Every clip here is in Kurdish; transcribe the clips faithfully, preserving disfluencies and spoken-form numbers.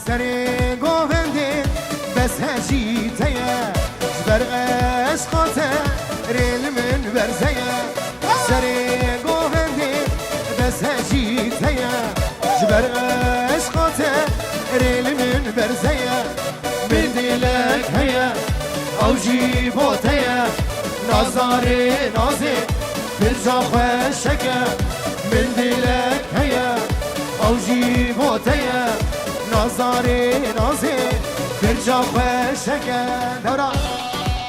Serê govendê bes hecî te ye, ji ber eşqa te rê li min berze ye. Serê govendê bes hecî te ye, ji ber eşqa te rê li min berze ye. Min dilek heye, ew jî bo te ye, nazarê nazê, pirca xweşeke. Min dilek heye, ew jî bo te ye, nazarê nazê, pirca xweşeke. Dewra.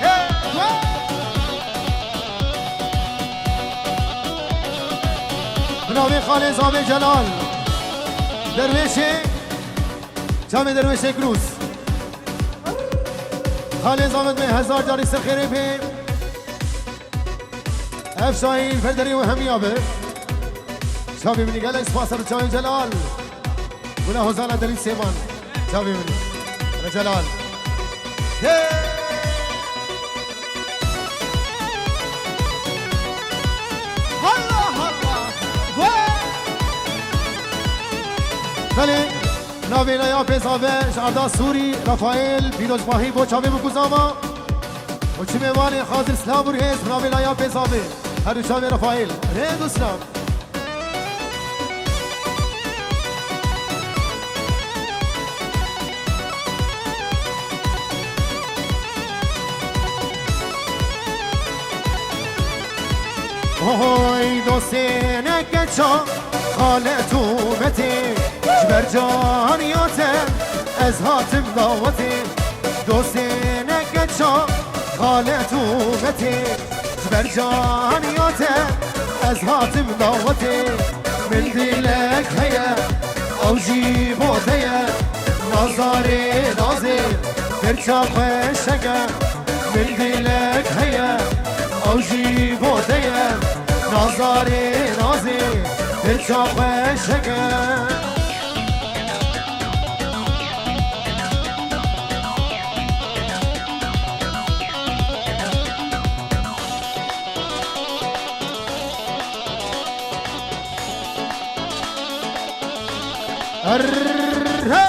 Hey! Bi navê Xalê Zavê Celal, derwêşê, çavê derwêşê Krûs. Xalê Zavê me hezar carî ser xêrê bê. Ev şahî perderî û hemiya be. Çavê min gelek spas e bi çavê Celal. Gula Hozana Delîl Sêman. Çavê min. Hele Celal. Hey! Allah Allah. Hey! Belê, navê laya pêzave ji arda Sûrî, Rafael, pîrozbahî bo çavê min ku zava. Û çi mêvanê hazir silav û rêz, navê laya pêzavê. Her du çavê Rafael. Rêz û silav. Hoy dostê ne keça, xalet û metê, ji ber caniya te ez hatim dawetê. Dostê ne keça, xalet û metê, ji ber caniya te ez hatim dawetê. Min dilek heye, ew jî bo te ye, nazarê nazê, pirça xweşeke. Min dilek heye, ew jî bo te ye, nazarê nazê, pirça xweşeke. Erre!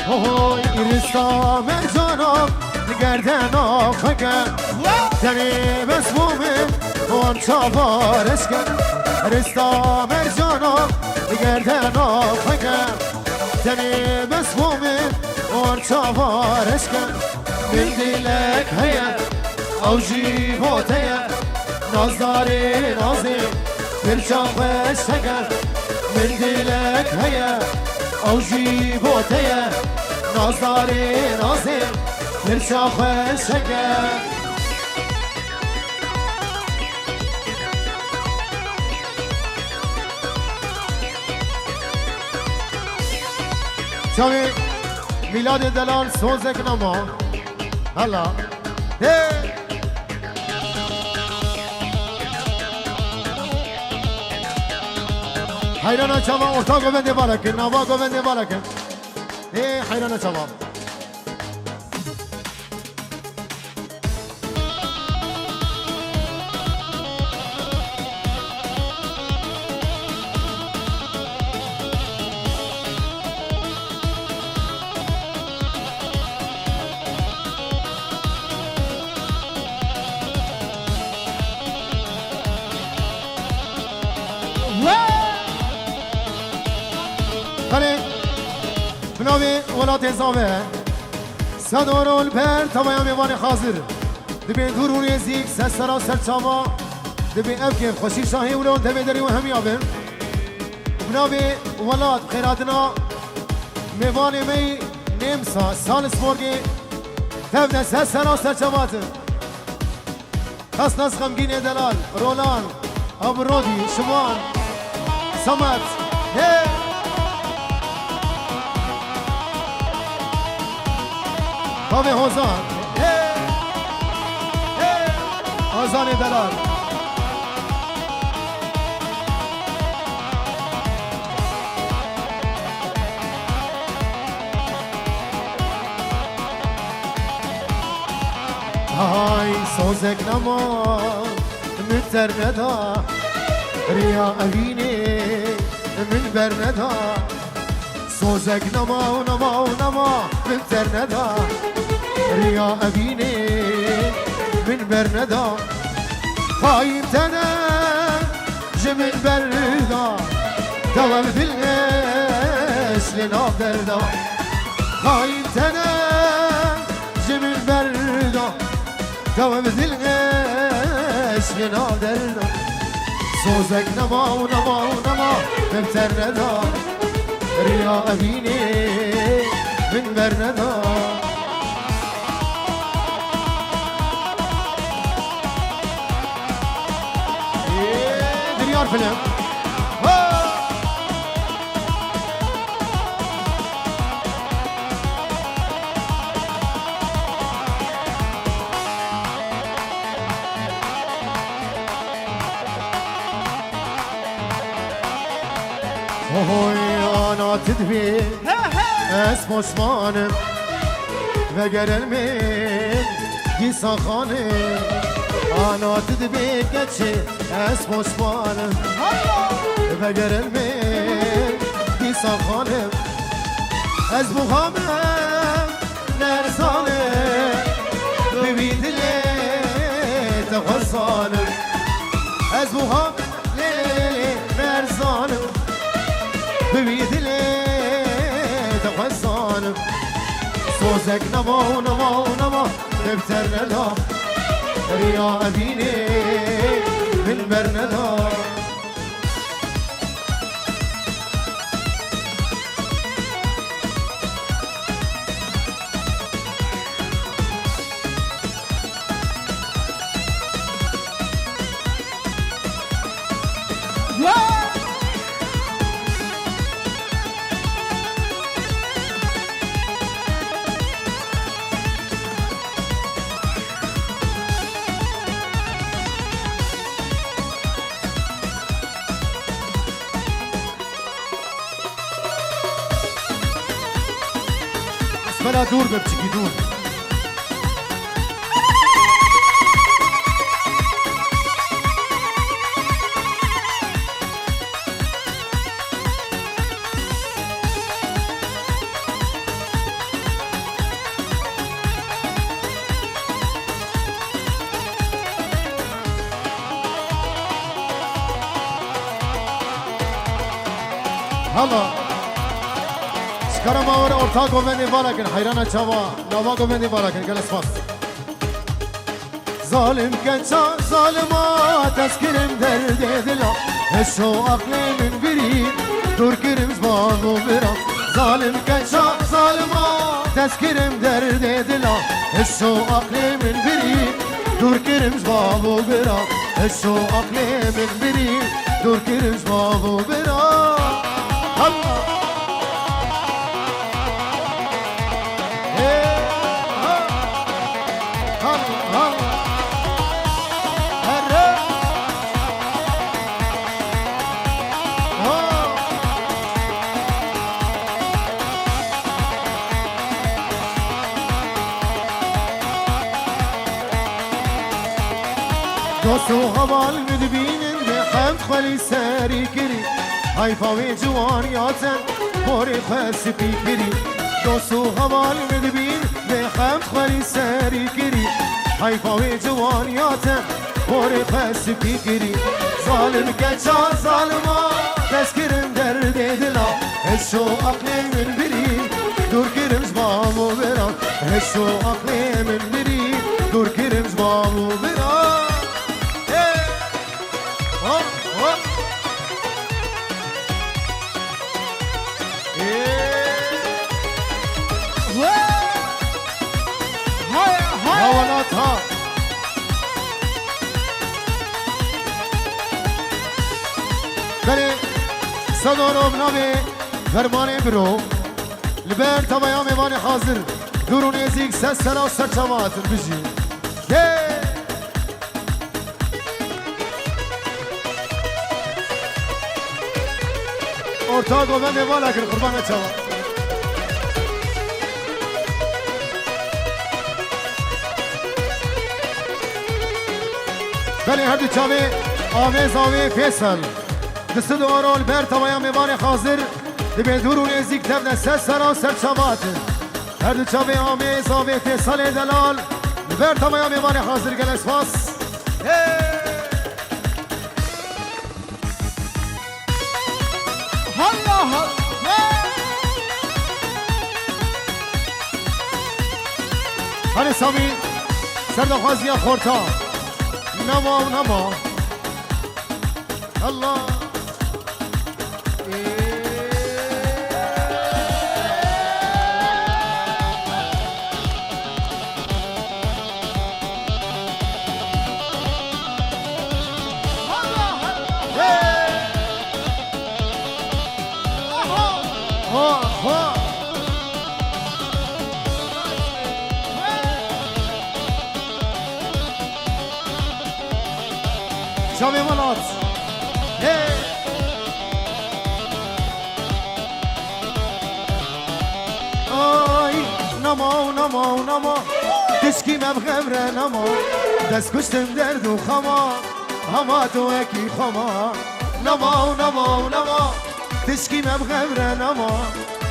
Hoy, îrista mercana li gerdena xwe ke. Tenê bes bo min wan çava reş ke. Îrista mercana li gerdena xwe ke. Tenê bes bo min wan çava reş ke. Min dilek heye, ew jî bo te ye, nazarê nazê, pirça xweşeke. Min dilek heye, ew jî bo te ye, nazarê nazê, pirça xweşeke. Çavê Mîladê Delal sozek nama. Hala. Hey! Heyrana çava orta govendê balakin, nava govendê balakin. Hey, heyrana çava. Belê, bi navê welatê Zave. Sedor ol ber tavaya mêvanê hazir. Dibê dûr û nêzîk, ser sera ser çava. Dibê ev kêfxweşî şahê wilo devê derê we hemiya bin. Bi navê welat xêratina mêvanê me yî Nêmsa, Salisborgê, tev de ser sera ser çava hatin. Xesnas Xemgînê Delal, Rolan, Abrodî, Şiman, Samet, hê! Bavê Hozan, hê! Hê! Hozanê Delal. Hay sozek nama, Min terneda, riya evînê min berneda. Sozek nema û nema û nema min terneda, riya evînê min berneda. Xayîn tene ji min berda, dewe bi dil eşlê nav derda. Xayîn tene ji min berda, dewe bi dil eşlê nav derda. Sozek nema û nema û nema min terneda, riya evînê min berneda. Ê, Diryar Film. Ha! Hoy ana tu dibî, ez poşman im. Vegerin min dîsa xanim, ana tu dibî keçê, ez poşman im. Vegerin min dîsa xanim, ez buha me nerzanim, bi wî dilê te xwezan im. Ez buha me lê, lê, lê, nerzanim, bi wî dilê te xwezan im. Sozek nema û nema û nema min terneda, riya evînê min berneda. Bela dûr be, piçikî dûr. Hala. Ji kara ma were orta govendê vala kin. Heyrana çava. Nava govendê vala kin. Gele spas. Zalim keça zalima, dest kirim derdê dila. Hişo aqlê min birî, dûr kirim ji bav û bira. Zalim keça zalima, dest kirim derdê dila. Hişo aqlê min birî, dûr kirim ji bav û bira. Hişo aqlê min birî, dûr kirim ji bav û bira. Allah! Hey! Ha! Hal, hal. Herre. Ha. Dost û heval min dibînin, bê heft xwelî serî kirî. Heyfa wê ciwaniya te porê xwe spî kirî. Dost û heval min dibîn, bê heft xwelî serî kirî. Heyfa wê ciwaniya te porê xwe spî kirî. Zalim keça zalima, dest kirin derdê dila. Hişo aqlê min birî, dûr kirim ji bav û bira. Hişo aqlê min birî, dûr kirim ji bav û bira. Hey! Hop, hop. Ee. Hey! Haya, haya. Ha welat ha. Belê, Sedo Rob navê Fermanê Biro. Li ber tavaya mêvanê hazir, dûr û nêzîk, ser sera û ser çava hatin bijî. Yê! Orta govendê vala kir, qurbana çawa. Belê her du çavê Amê Zavê Fêsal. Di sid euro li ber tavaya mêvanê hazir, dibê dûr û nêzîk tev de ser sera û ser çava hatin. Her du çavê Amê Zavê Fêsalê delal, li ber tavaya mêvanê hazir, gelek spas. Hey! Halla halla. Hadi Samî, ser daxwaziya xorta. Nema û nema. Allah. Çavê welat. Hey! Ay, nama û nama û nama. Tişkî me bi xevre nama. Dest kuştim derd û xama. Hema tu wekî xama. Nama û nama û nama. Tişkî me bi xevre nama.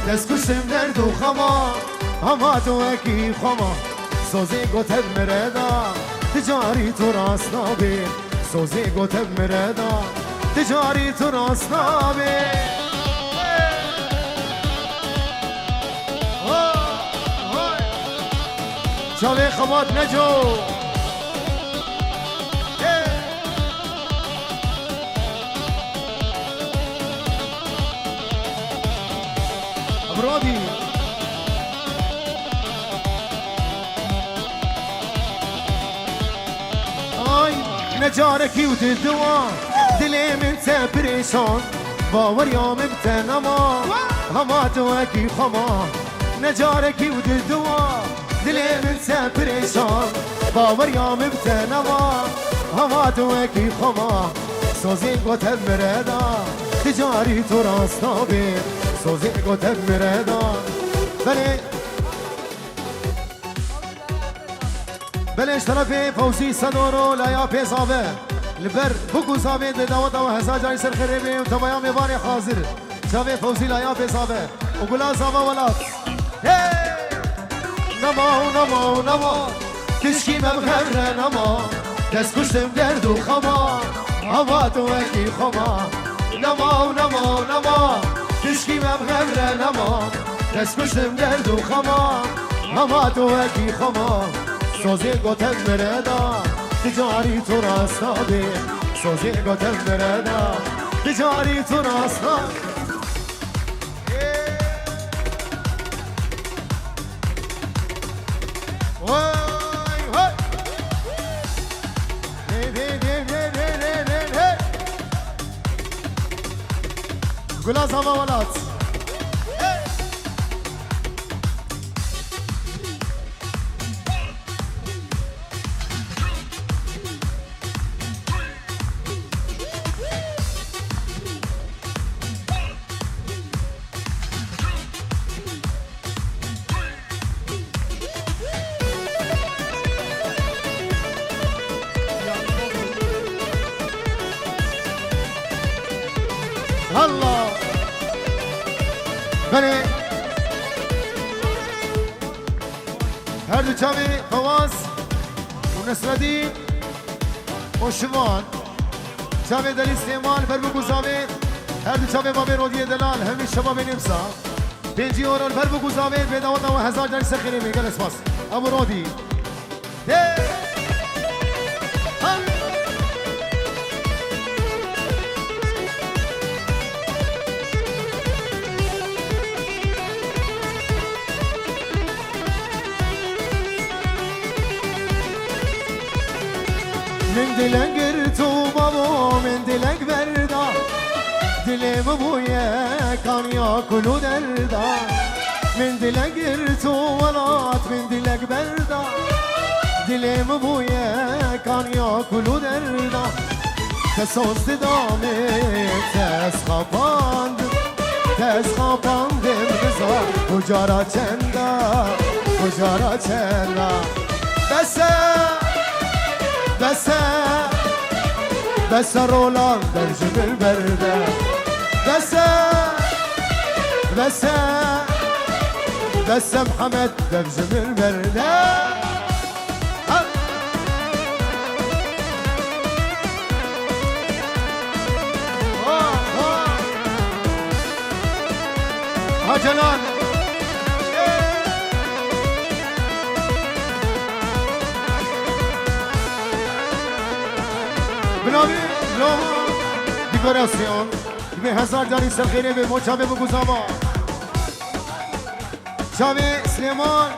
Dest kuştim derd û xama. Hema tu wekî xama. Sozê gote bi mireda. Ti carî tu rast nabê. Sozê gote bi mireda, ti carî tu rast nabê. Çavê xebat neco. Brodî. Ay, ne carekî û dil diwa, dilê min te pirêşan, baweriya min bi te nema, hema tu wekî xwe ma. Ne carekî û dil diwa, dilê min te pirêşan, baweriya min bi te nema, hema tu wekî xwe ma. Sozê gote bi mireda, ti carî tu rast nabê. Sozê gote bi mireda. Belê. Belê ji terefê Fewzî Sedoro laya Pêzave. Li ber bûk û zavê dê daweta we hezar carî ser xêrê bê û tevaya mêvanê hazir. Çavê Fewzî laya Pêzave û gula zava welat. Hey! Nema û nema û nema. Tişkî me bi xevre nema. Dest kuştim derd û xema. Hema tu wekî xwe ma. Nema û nema û nema. Tişkî me bi xevre nema. Dest kuştim derd û xema. Hema tu wekî xwe ma. Sozê gote bi mireda. Ti carî tu rast nabê. Sozê gote bi mireda. Ti carî tu rast nabê. Hey, hey. Hey, hey, hey. Gula zava welat. Hey. Allah! Belê. Her du çavê Fewaz û Nesredîn û Şivan. Çavê Delî Sêman, ber bûk û zavê. Her du çavê Babê Rodiyê Delal, hemî şebabê Nêmsa. Pêncî euro li ber bûk û zavê, bê daweta we hezar carî ser xêrê bê, gelek spas. Ebu Rodî. Hey! Hey! Min dilek girto babo, min dilek berda. Dilê min bûye kaniya kul û derda. Min dilek girto welat, min dilek berda. Dilê min bûye kaniya kul û derda. Te soz dida min, te ez xapand. Te ez xapandim, biza, bu cara çenda, bu cara çenda. Bes e, bes e. Bese Roland, dev ji min berde. Bese, bese, bese Mihemed, dev ji min berde. Ha. Ha, ha. Ha Celal. Bi navê Loma Dekorasyon. Divê hezar carî ser xêrê be, mo çavê biguzama. Çavê Silêman.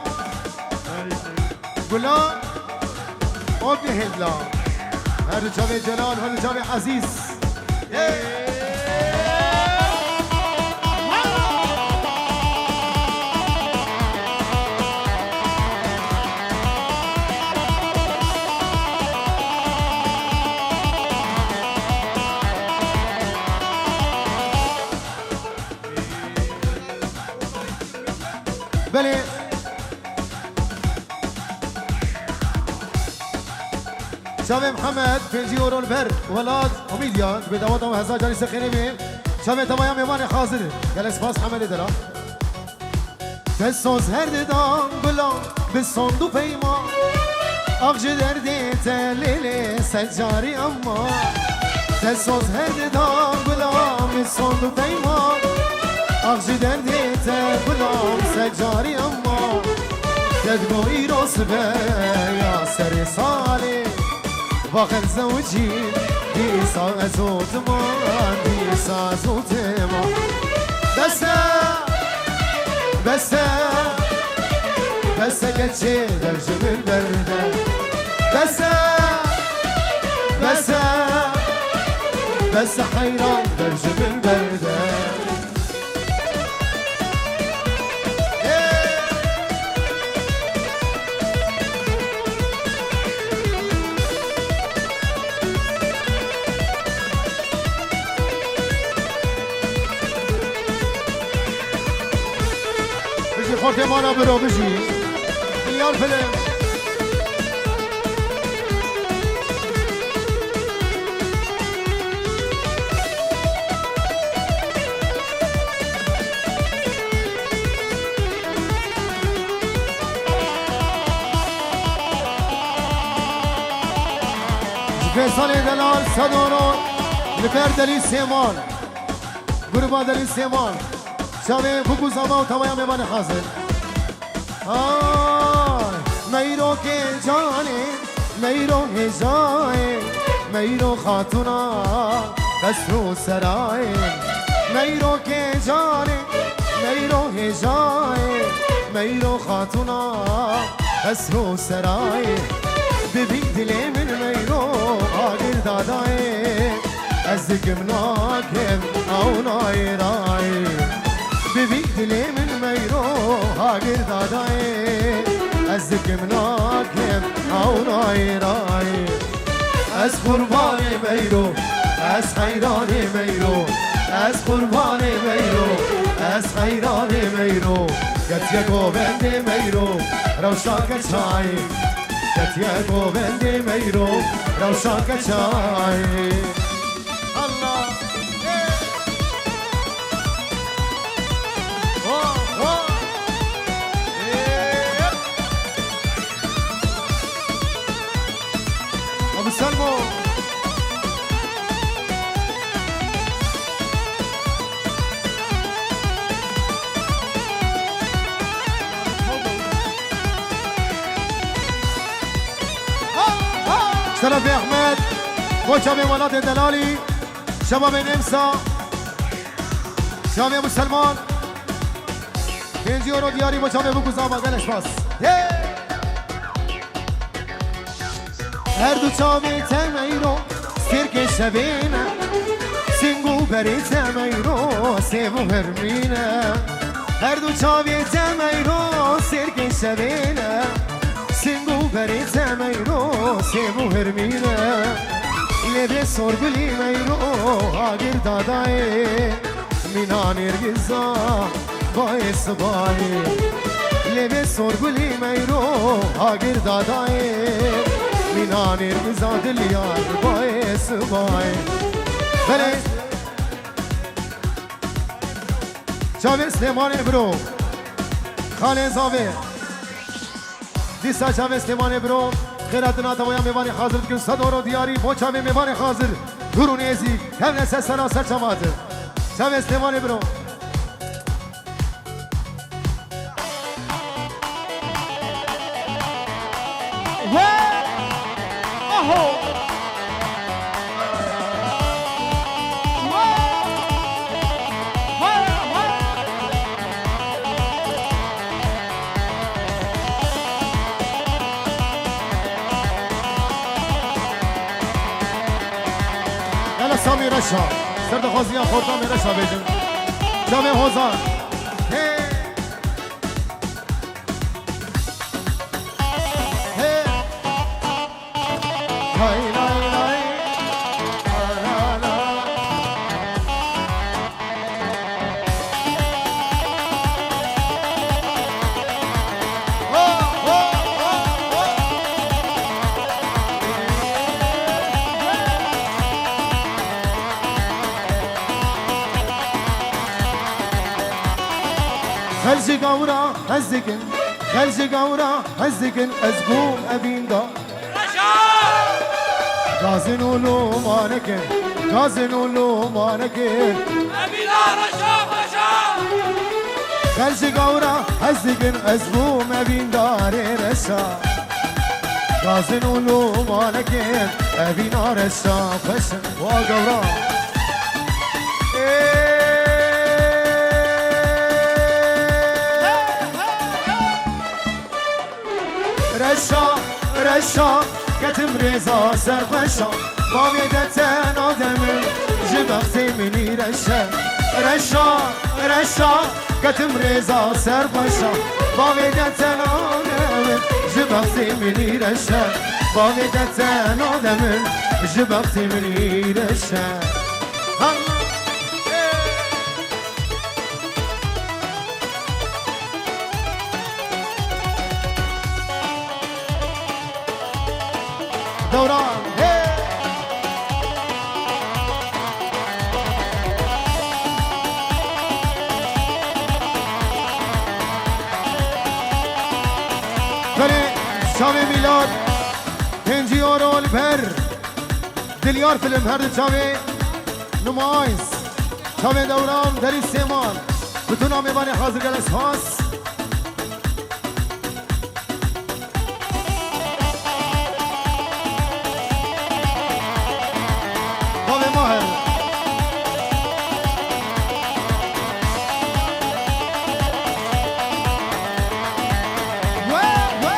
Gulan. Û bihêdla. Her du çavê Celal, her du çavê Ezîz. Belê. Çavê Mihemed, pêncî euro li ber welat Umîdiya, dibê daweta we hezar carî ser xêrê bê. Çavê tevaya mêvanê hazir. Gelek spas Hemedê Delal. Te soz her didan gulan bi sond û peyman. Ax ji derdê te lêlê sed carî emma. Te soz her didan gulan bi sond û peyman. Ax ji derdê te gulan sed carî emma. Te digo îro sibe ya serê salê. Vaxel zewicî, dîsa ez û dima, dîsa ez û dima. Bes e, bes e, bes e, keçê dev ji min berde. Bes e, bes e, bes e, heyran dev ji min berde. Bijî xortê mala biro, bijî. Milyar film. Ji Feysalê Delal sed euro li ber Delî Sêman. Gruba Delî Sêman. Çavê bûk û zama û tawaya mêvanê hazir. Ay, Meyro kêcanê, Meyro hêjayê, Meyro xatûna qesr û serayê. Meyro kêcanê, Meyro hêjayê, Meyro xatûna qesr û serayê. Bibî dilê min Meyro agir dadayê. Ez dikim nakim ew nayê rayê. Bibî dilê min Meyro hagir dadayê. Ez dikim nakim ew nayê rayê. Ez qurbanê Meyro, ez heyranê Meyro. Ez qurbanê Meyro, ez heyranê Meyro. Ketiye govendê Meyro, rewşa keçayê. Ketiye govendê Meyro, rewşa keçayê. Allah! Ho, ho! Abu Selmo! Şerefê Ehmed, bo çavê welatê delalî, şebabê Nemsa, çavê Muselman, pêncî euro diyarî bo çavê bûk û zama, gelek spas. Hey! Her du çavê te Meyro, sêrkê şevê ne. Sing û berê te Meyro, sêv û hermî ne. Her du çavê te Meyro, sêrkê şevê ne. Sing û berê te Meyro, sêv û hermî ne. Lê bê sorgulî Meyro, agir dadayê. Mîna nêrgiza bayê sibayê. Lê bê sorgulî Meyro, agir dadayê. Mîna Anîr biza dilyar bayê sibay. Belê. Çavê Silêmanê biro. Xalê zavê. Dîsa çavê Silêmanê biro. Xêra dina tewaya mêvanê hazir dikin. Sed euro diyarî bo çavê mêvanê hazir. Dûr û nêzîk. Kevne ser sera ser çavê. Çavê Silêmanê biro. Gele Samî reşa. Ser dixwaziya xortamê reşa bêjin. Çavê Hozan. Hey. Hey. Lay, lay, lay. La, la, la. Xelcê gawra ez dikin, xelcê gawra ez dikin, ez bûm evînda. Reşa! Gazin û lûmanekê, gazin û lûmanekê. Evîna reşa, reşa! Xelcê gawra ez dikin, ez bûm evîndarê reşa. Gazin û lûmanekê, evîna reşa xweş in. Wa gawra. Ê! Reşa, reşa, ketim rêza serxweşa. Bavê de tena demin, ji bextê min î reşe. Reşa, reşa, ketim rêza serxweşa. Bavê de tena demin, ji bextê min î reşe. Bavê de tena demin, ji bextê min î reşe. Ha! Dewran, hey! Belê, çavê Mîlad, pêncî euro li ber Dilyar Film, her du çavê Numayîs, çavê Dewran, Derî Sêman, bi tu namê vanê hazir gele spas. Bavê Maher. We, we.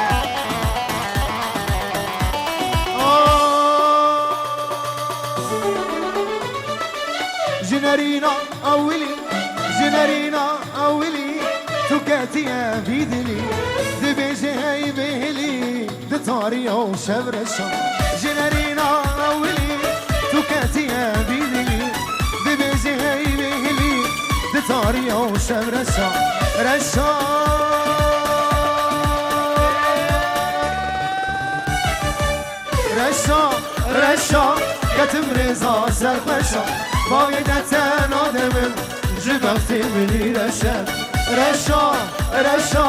Aa. Ji nerîna ewilî, ji nerîna ewilî, tu ketiye vî dilî, dibêje hey bêlî, di tariya û şevreşa. Ji nerîna ewilî, tu ketiye vî dilî, dibêje hey bêlî, di tariya û şevreşa. Reşa. Reşa, reşa, ketim rêza serxweşa. Bavê de tena demin, ji bextê min î reşe. Reşa, reşa,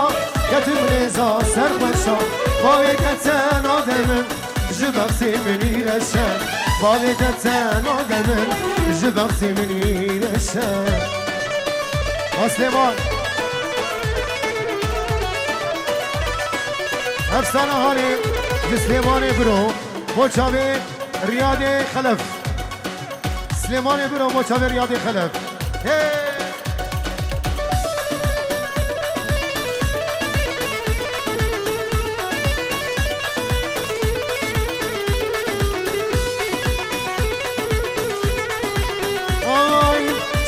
ketim rêza serxweşa. Bavê de tena demin, ji bextê min î reşe. Bavê de tena demin, ji bextê min î reşe. Asleman. Efsane halê ji Silêmanê biro, bo çavê Riyadê Xelef. Silêmanê biro, bo çavê Riyadê Xelef. Hey! Ay,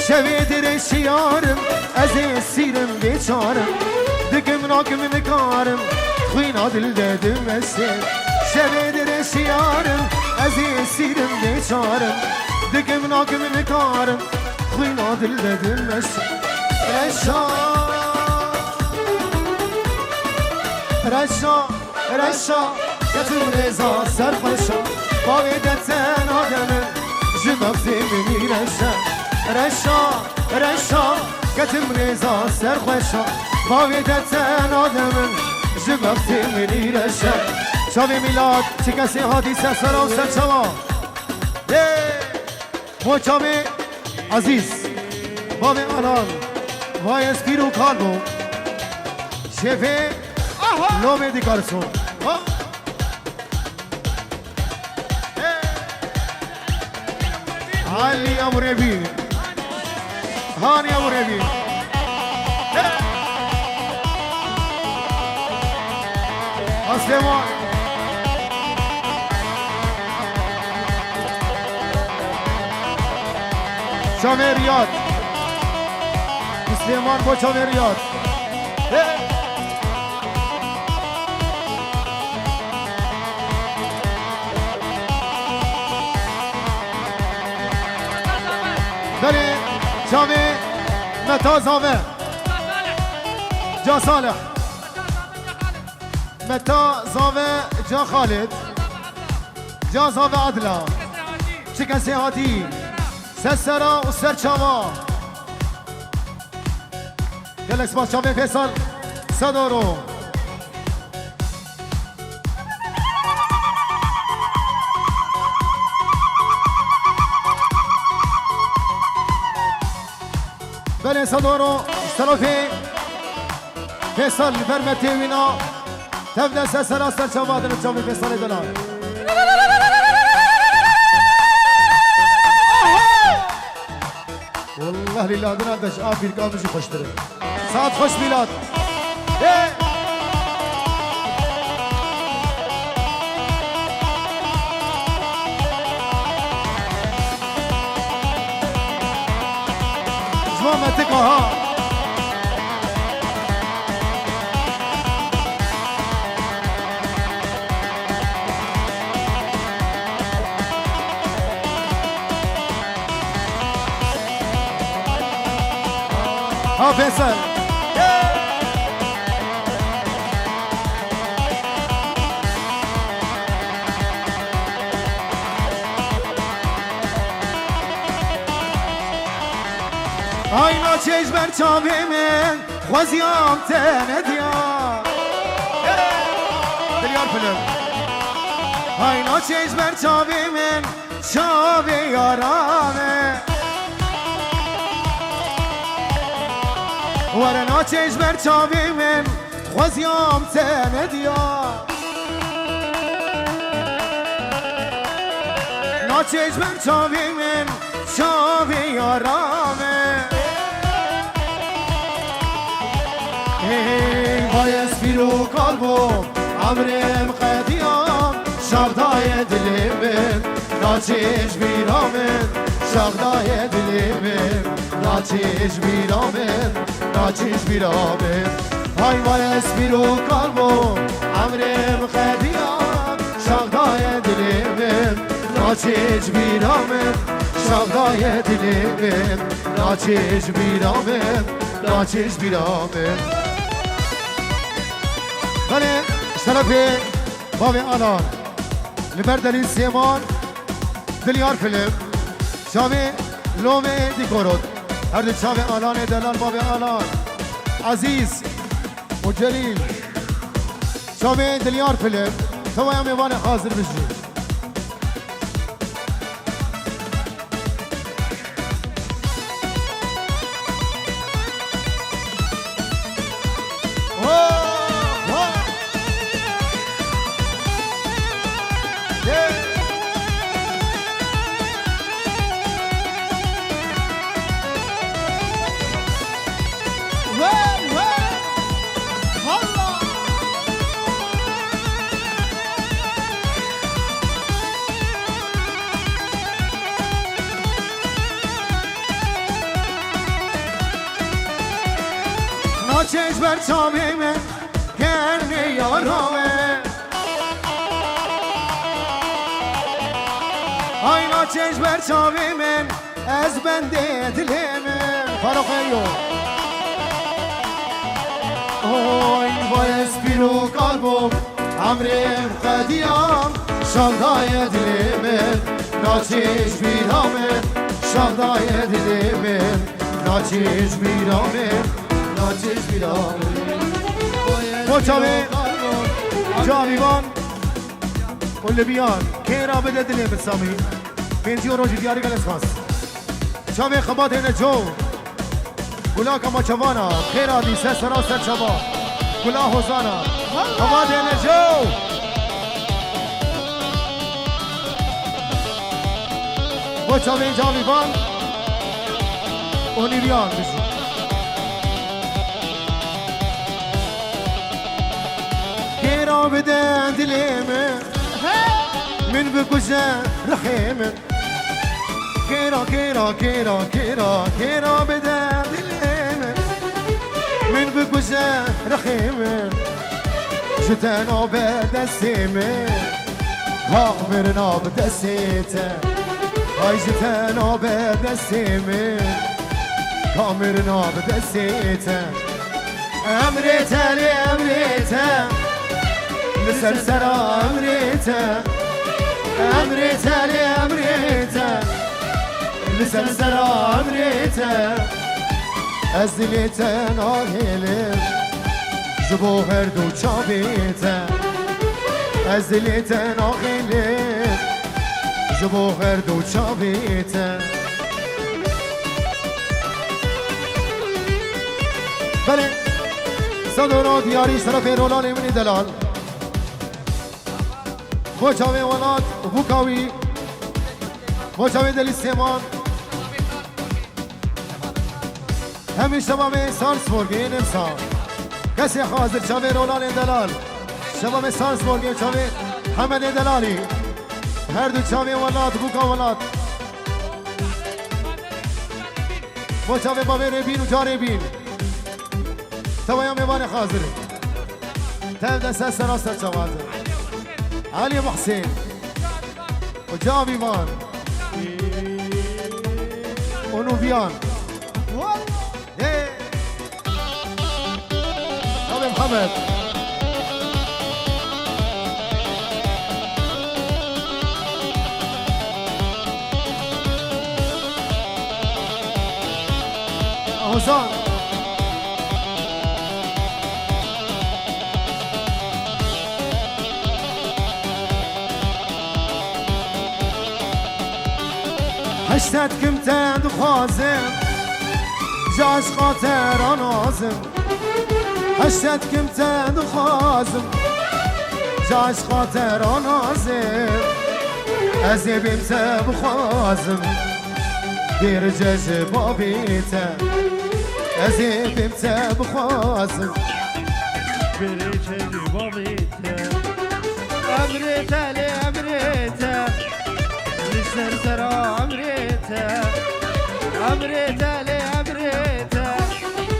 şevê dirê şiyarim, ez ê sîrim bêçarim, dikim nakim nikarim, xwîna dil de dimestim. Şevê dirê şiyarim, ez ê sîrim bêçarim, dikim nakim nikarim, xwîna dil de dimestim. Reşa, reşa, reşa, Ketim rêza serxweşa, bavê de tena de min, ji bextê min î reşe. Reşa, reşa, ketim rêza serxweşa, bavê de tena de min, ji bextê min î reşe. Çavê Mîlad, çi kesê hatî ser sera û ser çava. Hey! Bo çavê Ezîz, bavê Alan, vayê spîr û kal bû. Şêfê Aha! Lomê dîkarso. Ha? Hey! Alî Abu Rebî. Hani Abu Rebî. Hey! Asleman. Çavê Riyad. Süleyman bo çavê Riyad. Hey! Belê, çavê Meta Zave. Ca Salih. Meta Zave Ca Xalid. Ca Zave Adla. Çi kesê hatî. Ser sera û ser çava. Gelek spas çavê Fêsal. Sedoro. Belê Sedoro, ji terefê Fêsal li ber me tê wîna. Tev de ser sera ser çava dine çavê Fêsalê delal. Wallah lîladina de ji a pîrka min jî xweştir e. Saet xweş Mîlad. Ê! Ji bo me tika ha. Ha Fêsal. Ay naçe ji ber çavê min, xweziyam te nediya. Dilyar Pilim. Ay naçe ji ber çavê min, çavê yara me. Were naçe ji ber çavê min, xweziyam te nediya. Naçe ji ber çavê min, çavê yara me. Hey, vay ez pîr û kal bûm, emrê min qediya, şax dayê dilê min, naçe ji bîra min, şax dayê dilê min, naçe ji bîra min, naçe ji bîra min. Hay vay ez pîr û kal bûm, emrê min qediya, şax dayê dilê min, naçe ji bîra min, şax dayê dilê min, naçe ji bîra min, naçe ji bîra min. Belê, ji terefê bavê Alan, li ber Delîl Sêman, Dilyar Filim, çavê Lomê Dîkorot, her du çavê Alanê delal bavê Alan, Ezîz û Celîl, çavê Dilyar Filim, tevaya mêvanê hazir bijî. Naçe ji ber çavê min, kenê yara we. Ay naçe ji ber çavê min, ez bendê dilê min. Faroqeyo. Oy, vay ez pîr û kal bûm, Emrê qediya şandaye dilê min, naçê ji bîra min, şandaye dilê min, naçê ji bîra min, naçê ji bîra min. Bo çavê Cavîvan û Libyan, kêra bide dilê min Samî. Pêncî rojî diyarî gelek spas. Çavê xebatê Neco. Gula Kamaçavana, xêra dî ser sera ser çava. Gula Hozana, xebatê Neco. Bo çavê Cavîvan û Nîriyan bijî. Kêra bide dilê min, min bikuje rihê min. Kêra, kêra, kêra, kêra, kêra bide dilê min. Min bikuje rihê min. Ji te nabe destê min. Ka mirina bi destê te. Ay ji te nabe destê min. Ka mirina bi destê te. Emrê te lê emrê te. Li ser sera emrê te. Emrê te lê emrê te. Li ser sera emrê te. Ez dilê te nahêlim. Ji bo her du çavê te. Ez dilê te nahêlim. Ji bo her du çavê te. Belê. Sedoro diyarî şerefê rolanê min ê delal. Bo çavê welat bûka wî. Bo çavê Delî Sêman. Hemî şebabê Salzburgê nemsa. Kesê hazir çavê rolanê delal. Şebabê Salzburgê çavê Hemedê delalî. Her du çavê welat bûka welat. Bo çavê bavê Rêbîn û carê bîn. Tewaya mêvanê hazir. Tev de ser sera ser çava hazir. Elî Muhsîn. Û Cavîvan. Û Nûviyan. Hey. Tabii Muhammed. Hozan. Heştet kim te dixwazim, ji aşqa te ranazim. Heştet kim te dixwazim, ji aşqa te ranazim. Ez ê bêm te bixwazim, bêrice ji bavê te. Ez ê bêm te bixwazim, bêrice ji bavê te. Emrê te lê emrê te. Li ser sera emrê te. Emrê te lê emrê te.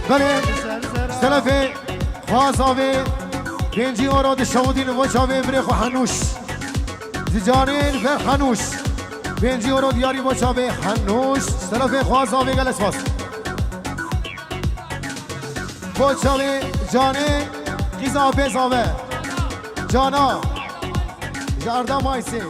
Belê, şerefê Xwaz Avê, pêncî euro dişewidîn bo çavê birê xwe Henûş. Ji canê li ber Henûş. Pêncî euro diyarî bo çavê Henûş. Şerefê Xwaz Avê gelek spas. Bo çavê canê qîza bê zave. Cana. Ji arda Maysê.